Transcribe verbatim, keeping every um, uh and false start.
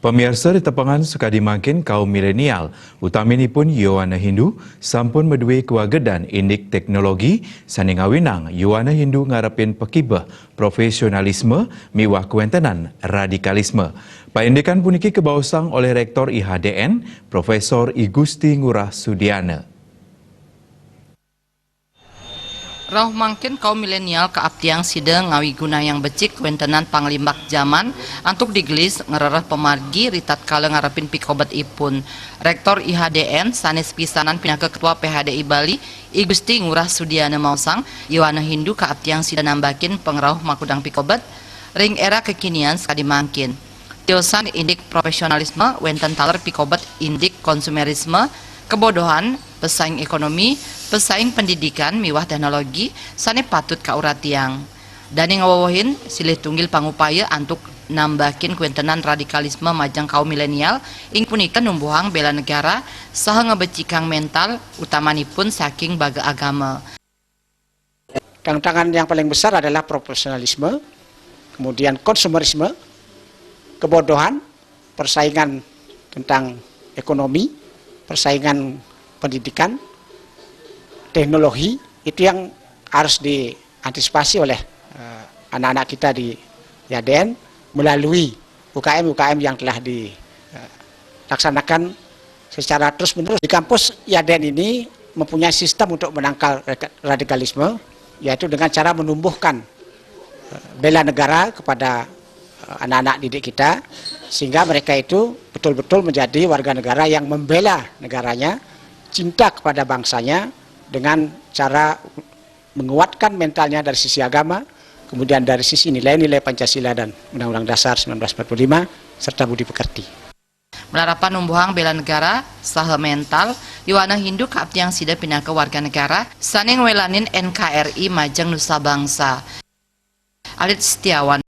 Pamiarsa, ditepengan sakadi mangkin kaum milenial, utaminipun yowana Hindu, sampun madue kawagedan indik teknologi sane ngawinang yowana Hindu ngarepin pakibeh profesionalisme miwah kawentenan radikalisme. Paindikan puniki kabaosang olih Rektor I H D N, Profesor I Gusti Ngurah Sudiana. Rauh mangkin kaum milenial kaaptiang sida ngawigunayang becik kawentenan panglimbak jaman antuk digelis ngrereh pamargi ritatkala ngarepin pikobetipun. Rektor I H D N sane sepisanan pinaka Ketua P H D I Bali, I Gusti Ngurah Sudiana maosang, yowana Hindu kaaptiang sida nambakin pangrauh makudang pikobet ring era kekinian sakadi mangkin. Tiosan indik profesionalisme wenten taler pikobet indik konsumerisme, kebodohan, pesaing ekonomi, pesaing pendidikan miwah teknologi sane patut kauratiang. Dane ngawewehin silih tunggil pangupaya antuk nambakin kawentenan radikalisme majeng kaum milenial, inggih punika numbuhang bela negara saha ngabecikang mental, utamanipun saking baga agama. Tantangan yang paling besar adalah profesionalisme, kemudian konsumerisme, kebodohan, persaingan tentang ekonomi, persaingan pendidikan, teknologi, itu yang harus diantisipasi oleh eh, anak-anak kita di Yaden melalui U K M U K M yang telah dilaksanakan secara terus-menerus. Di kampus Yaden ini mempunyai sistem untuk menangkal reka- radikalisme, yaitu dengan cara menumbuhkan eh, bela negara kepada eh, anak-anak didik kita, sehingga mereka itu betul-betul menjadi warga negara yang membela negaranya, cinta kepada bangsanya, dengan cara menguatkan mentalnya dari sisi agama, kemudian dari sisi nilai-nilai Pancasila dan Undang-Undang Dasar seribu sembilan ratus empat puluh lima, serta budi pekerti. Malarapan numbuhang bela negara saha mental, yowana Hindu kaaptiang sida pinaka warga negara sane ngwelanin N K R I majeng nusa bangsa. Alit Setiawan.